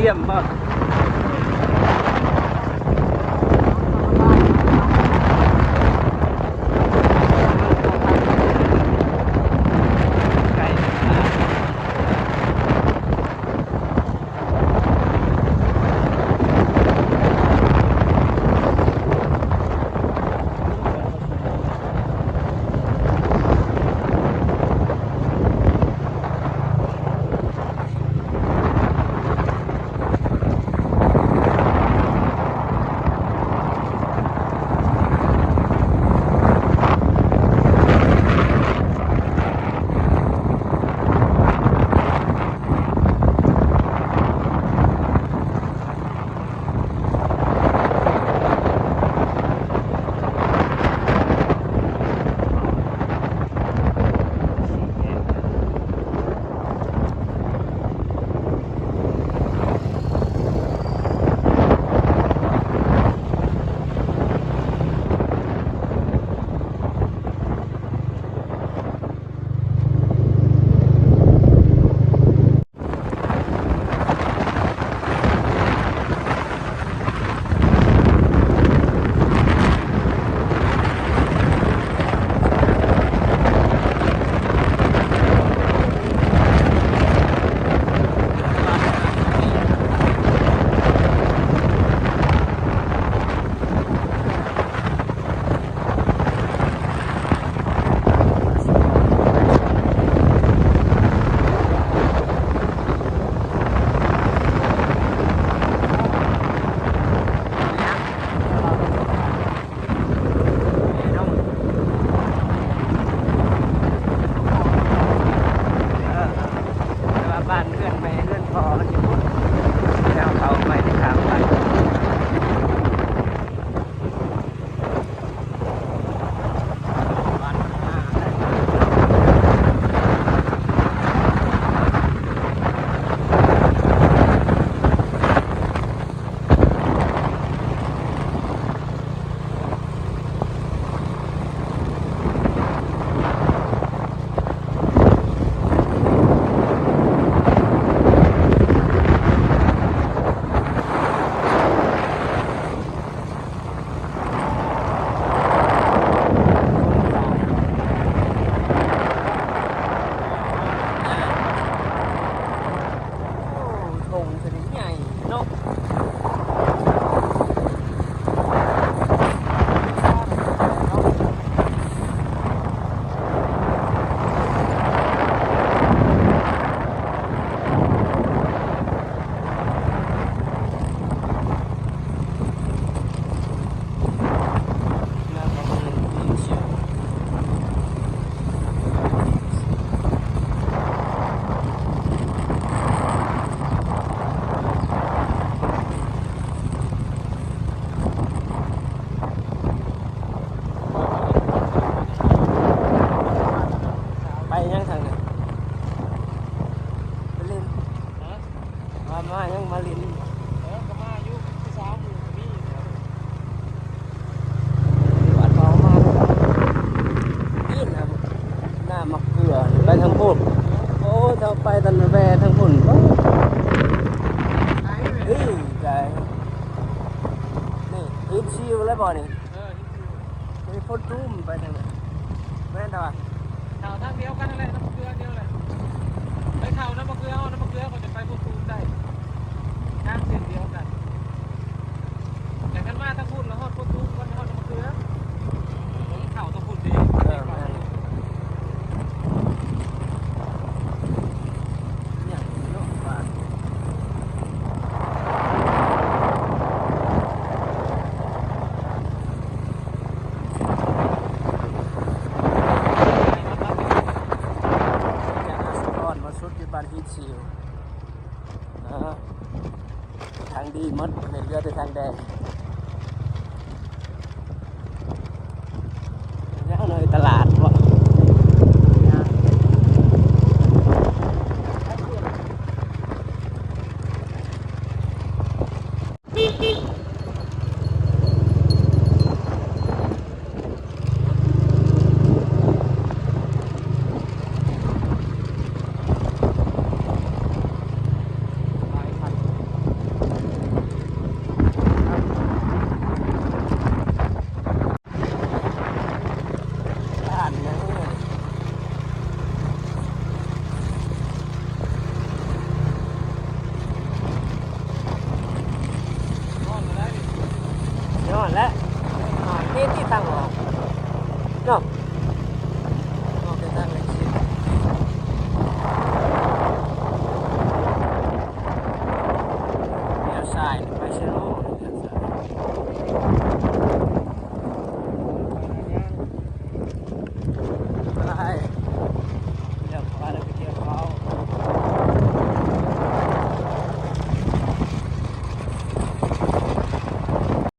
ຢ້ຽມບໍ່? ແຕ່ວ່າບ້ານເຮືອນແມ່ເຮືອນພໍ່ມັນຢູ່ພຸ້ນ ແລ້ວເຂົາໄປທາງບ້ານ. ໂອ້ ທົ່ງກໍໄດ້ໃຫຍ່ເນາະ. ໄປຫຍັງທາງນັ້ນ? ໄປຫຼິ້ນ. ມາ ມາຫຍັງມາຫຼິ້ນ? ເອີ ກໍມາຢູ່ ຜູ້ສາວໝູ່ກໍມີ. ບາດເຮົາມາ ນີ້ນະ ໜ້າໝາກເກືອ ໄປທາງພຸ້ນ. ໂອ້ຍ ເຮົາໄປຕອນແວ່ທາງພຸ້ນ. ເອີ ໄກ. ນີ້ ຮີບຊິວແລ້ວບໍ່ນີ້? ເອີ ຮີບຊິວ. ໄປໂພນຕູມໄປທາງໃດ? ແມ່ນແຕ່ວ່າ ເຂົ້າທາງດຽວກັນນັ້ນແຫຼະ ນ້ຳເກືອດຽວແຫຼະ. ໄປເຂົ້ານ້ຳມະເກືອ ເອົານ້ຳມະເກືອກໍຈະໄປໂພນຕູມໄດ້ ທາງເສັ້ນດຽວກັນ. ແຕ່ຄັນມາທາງພຸ້ນລະຮອດໂພນຕູມ ກ່ອນຈະຮອດນ້ຳມະເກືອ ເຂົ້າທາງພຸ້ນດີ. ເອີ ແມ່ນ. ຫຍັງເນາະ ບາດ ຈາກອາສະພອນມາສຸດຢູ່ບ້ານຫີນຊິວ. ເອີ ທາງດີໝົດ ເຫຼືອແຕ່ທາງແດງ.